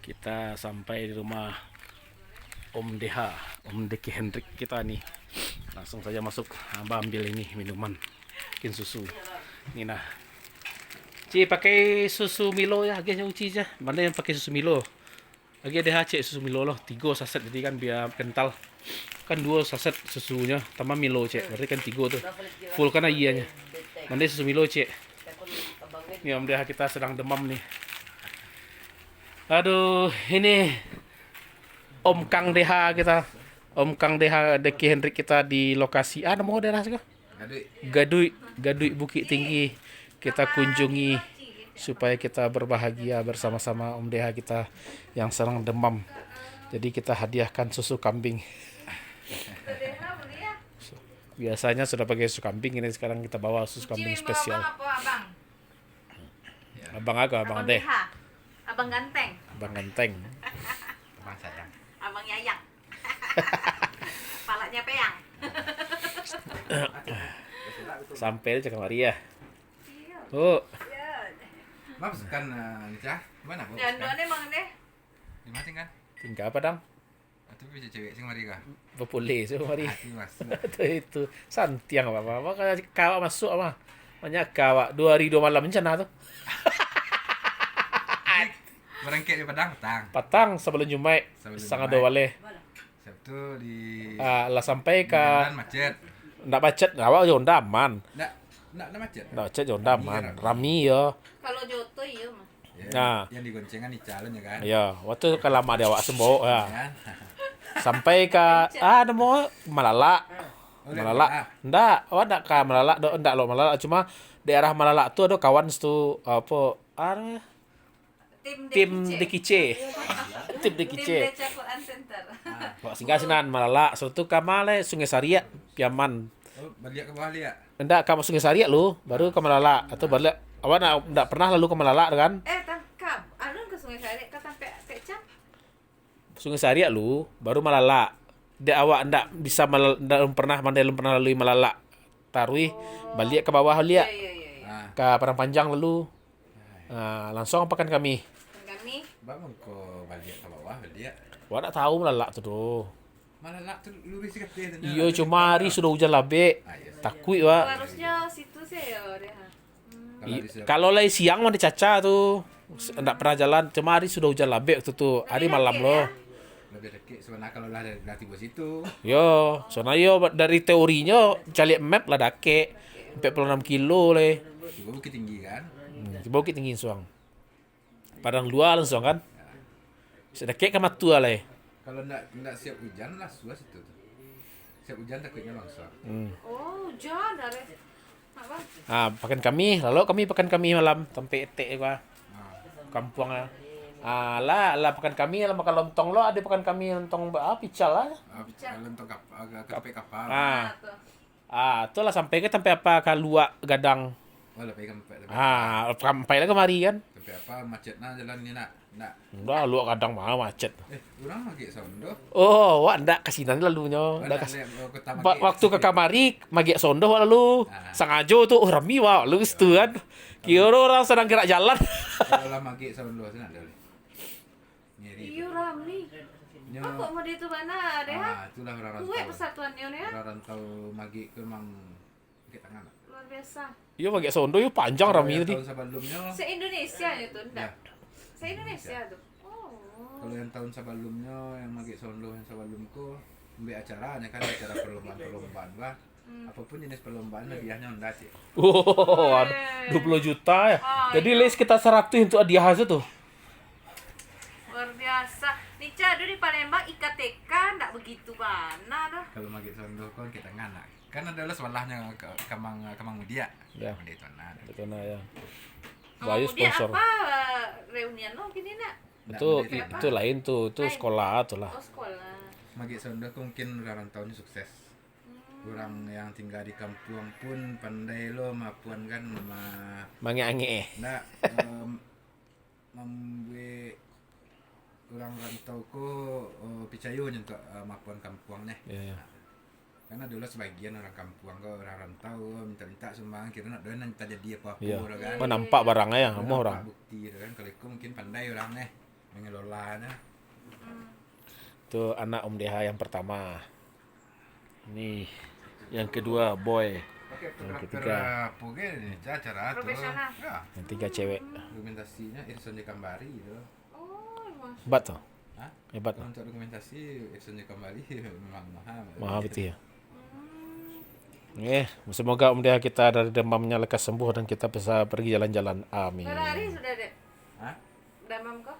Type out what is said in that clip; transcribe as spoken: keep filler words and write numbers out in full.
Kita sampai di rumah Om Deha, Om Deki Hendrik kita ni. Langsung saja masuk, ah, ambil ini minuman. Bikin susu. Ni nah. Ci, pakai susu Milo ya, agiah nyo Uci ja. Mana yang pakai susu Milo? Agiah Deha, cek, susu Milo loh, tigo saset, jadi kan bia kental. Kan duo saset susunyo, tambah Milo, cek. Berarti kan tigo tu. Full kan aianyo. Mande susu Milo, cek. Ni Om Deha kita sedang demam ni. Aduh, ini Om Kang Deha kita. Om Kang Deha, Deki Hendrik kita di lokasi. Ah, namo daerah siko? Gaduik. Gaduik, Gaduik Bukik Tinggi. Kita kunjungi supaya kita berbahagia bersama-sama Om Deha kita yang sedang demam. Jadi kita hadiahkan susu kambing. Biasanya sudah pakai susu kambing, ini sekarang kita bawa susu kambing spesial. Abang apa, Abang? Ya. Abang apa, Abang Abang Deh? Deha. Abang ganteng. Abang ganteng. Abang sayang. Abang Yayang. Palanya peang. Sampai aja kamari ya. Iya. Oh. Iya. Bang, sukan, eh, Nica, mana, Bang? Jangan sukan? Doa deh, Bang, deh. Di mana tinggal? Tinggal Padang. Atau bisa cewek sih mari kah? Bapulih sih mari. Hati masuk. Itu, itu. Santiang apa, apa. Apa kalau kawak masuk apa? Banyak kawak. Dua hari dua malam rencana tu. Berangkat dari Padang, Tang. Patang sebelum Jumaik. Sebelum Jumaik. Sangat dua baleh. Sabtu di Ah, lah sampai ka Medan macet. Ndak macet, awak jo Honda aman. Ndak, ndak, ndak macet. Ndak macet jo Honda aman. Rami, rami. Rami yo. Kalau jo oto iyo mah. Ya, Nah. Yang digoncengkan Ica lah kan. Yo, waktu ka lama di awak sembo ya. Kan? Sampai ka Kencet. Ah, namo Malalak. Oh, lihat Malalak. Malalak. Ndak, awak ndak ka Malalak, do, ndak lo Malalak, cuma daerah Malalak tu ado kawan situ, apa, ah, Tim tim Dekice. Dekice. Tim Tim Dekice. Deca Quran Center. Ah. Wak singgah sinan Malalak, sudah tu ka ma lai Sungai Sariak, Piaman. Oh, baliak ka bawah liak? Ndak, ka Sungai Sariak lu, baru ka Malalak. Atau baliak, awak ndak, ndak pernah lalu ka Malalak tu kan? Eh, tam, ka, alun ka Sungai Sariak ka tampek Tek Cam? Sungai Sariak lu, baru Malalak. Dek awak ndak bisa malal-, ndak pernah, mandai alun pernah lalui Malalak. Taruih, Oh. baliak ka bawah liak. Iya, iya, iya, iya. Ah. Ka Padang Panjang lalu. Ah, langsung pakan kami. Pakan kami. Bang, mangko baliak ka bawah, baliak. Wak ndak tahu Malalak tu doh. Malalak tu luruih sikateh tu, Iyo, Malalak cuma tu. Hari sudah hujan labek. Ah, iya. Takuik, Wak. Harusnya situ sih ya, Reha. Hmm. Kalau I-, di situ. Kalau lai siang mah dicaca tu. Se-, ndak pernah jalan. Cuma hari sudah hujan labek waktu tu. Hari Tapi malam dakek, lo. Ya? Lebih dekat sebenarnya kalau lah, lah tiba situ. Yo, soalnya yo ba-, dari teorinyo, caliak map lah dakek. Empat puluh enam kilo leh. Tiba Bukit Tinggi kan? Hmm, tiba Bukit Tinggi suang. Padang Luar langsung kan? Sadakek ka Matua leh. Kalau ndak, ndak siap hujan lah suah situ tu. Siap hujan takutnya longsor. Hmm. Oh, hujan dari apa? Ah, pakan kami, lalu kami pakan kami malam, tampek etek juga. Ah. Kampuang ah. Ah, lah, lah pakan kami, lah makan lontong lo, ada pakan kami lontong ba-, ah, pical lah. Ah, pical lontong kap-, agak Kap-, kepek kapal. Ah. Ah, tu. Ah, tu lah sampai ka tampek apa ka Luak Gadang. Oh, lah pai ka Tampek Apa. Ah, sampai lah kamari kan. Tampek Apa macet nah jalan ni nak. Nak. Enggak, Luak Gadang mah macet. Eh, urang Magek Sondo. Oh, wak ndak ka sinan lalunyo. Oh, ndak ndak ka leh, oh, kota Wa-, Magek. Waktu ka kamari, Magek Sondo wak lalu. Ah. Sangajo tu, oh, rami wak lalu situ kan. Kiro urang sadang gerak jalan. Kalau lah Magek Sondo sinan dah leh. Ngeri Iyo, tu. Rami. Nyo. Kok model tu bana, Deha? Ah, itulah urang rantau. Kuat persatuannyo, Deha. Urang rantau Magek tu memang sakik tangan lah. Luar biasa. Iyo, Magek Sondo yo panjang. Kalau rami yang tadi. Tahun sebelumnyo, Se-Indonesia nyo tu, ndak? Ya. Se-Indonesia Indonesia. Tu. Oh. Kalau yang tahun sebelumnyo, yang Magek Sondo yang sebelum ko, ambil acara nyo kan, acara perlombaan-perlombaan, bah. Hmm. Apapun jenis perlombaan, hadiahnyo Honda, Cik. Oh, aduh, Weh. Dua puluh juta ya. Ah, Jadi, iyo. Leh sekitar seratus untuk hadiah aja tuh. Luar biasa. Nica, aduh, di Palembang I K T K ndak begitu bana doh. Kalau Magek Sondo kan kita nganak. Kan ado lah sebelahnyo ke-, Kamang, Kamang Mudiak. Ya. Kamang Mudiak itu nah. Itu nah, ya. Kamang Bayu Mudiak sponsor. Apa reunian lo kini nak? Ndak, Itu, Mudiak i-, apa? Itu lain tuh, itu Lain. Sekolah tuh lah. Oh, sekolah. Magek Sondo ko mungkin urang rantau ni sukses. Hmm. Urang yang tinggal di kampuang pun pandai lo mapuan kan ma- Mangek-angek, eh. Ndak, em, mambuek urang rantau ko, eh, picayo nyo untuak, eh, mapuan kampuang neh. Ya, ya. Kan ado lah sebagian urang kampuang ko, urang rantau ko minta-minta sumbangan, kiro nak doh nan tajadi apo-apo Ya. Doh kan. Manampak barang ya, Manampak amuah urang. Bukti doh kan. Kalau iko mungkin pandai urang neh. Mengelolanya. Tu anak Om Deha yang pertama. Ni yang kedua, Boy. Yang ketiga. Apa ni cara tu? Profesional. Ya. Yang tiga cewek. Dokumentasinya Irson Jakambari tu. Oh, masya Hebat tu. Hah? Hebat tu. Untuk dokumentasi Irson Jakambari memang mahal. Mahal betul ya. Hmm. Eh, semoga Om Deha kita dari demamnya lekas sembuh dan kita bisa pergi jalan-jalan. Amin. Berapa hari sudah, Dek? Hah? Damam kok?